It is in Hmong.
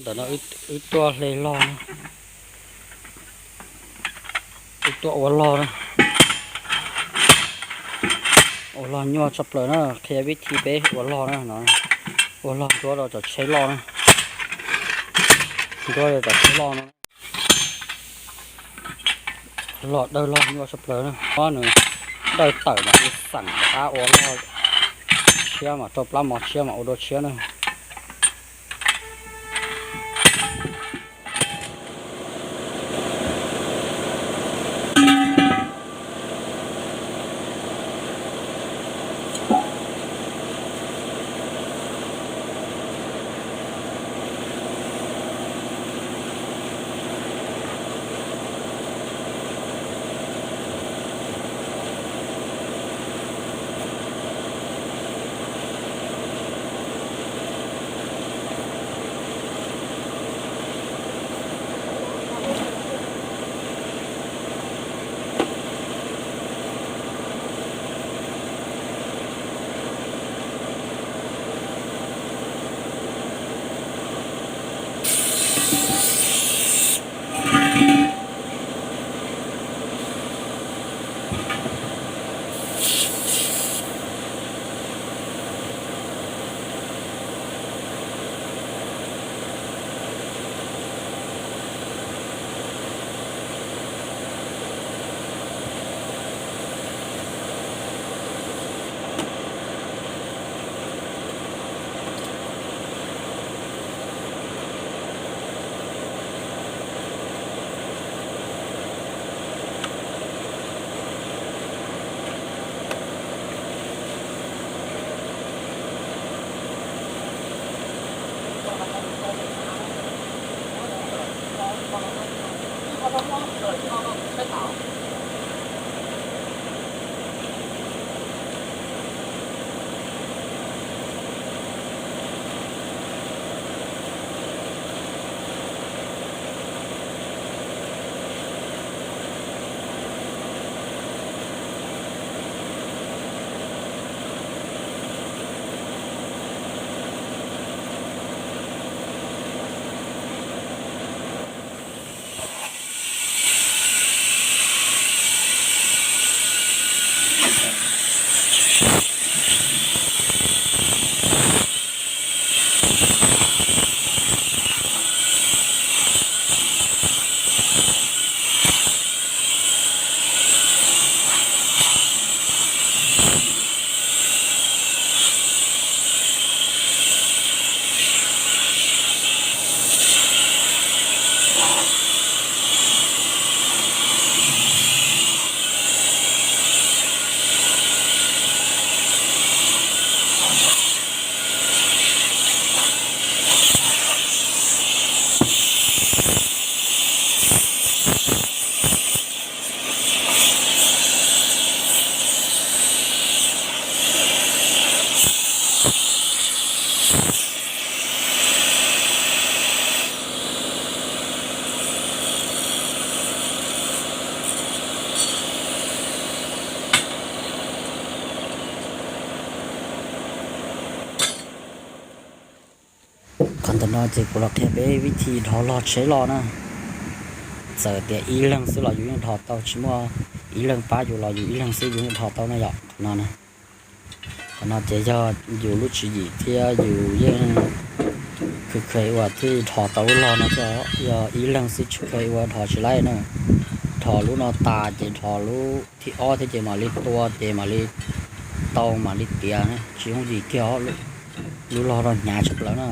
Ntawm no wb tuaj hle log, wb tuaj ua log na, ua log nyuaj tshaj plaws na. Qhia vib thi peb ua log na no, ua log nruab rau cov tsheb loj na, nruab rau cov tsheb loj no. Log dawb log nyuaj tshaj plaws na, ob nws dawj tawm mas ib xeem rov qab ua log tshiab mas rau plab mos tshiab mas ua dua tshiab na. Qhov ntawm no ces kuv los qhia peb vib thi dhos log tsheb loj na. Txawm tias ib leeg xwb los yus yeej dhos tau, tsis muaj ib leeg pab yus los yus ib leeg xwb yus yeej dhos tau na yom. Qhov no na, qhov no ces yog yus lub tswv yim thiab yus yeej khwv khwv ua thiaj dhos tau lub log no thiab. Yog ib leeg xwb tsis khwv ua dhos tsis laib na. Dhos lub no tas ces dhos lub thib ob thiab ces mam li tua ces mam li tau mam li tiav na, tsis yooj yim kiag. Lub log no hnyav tshaj plaws na.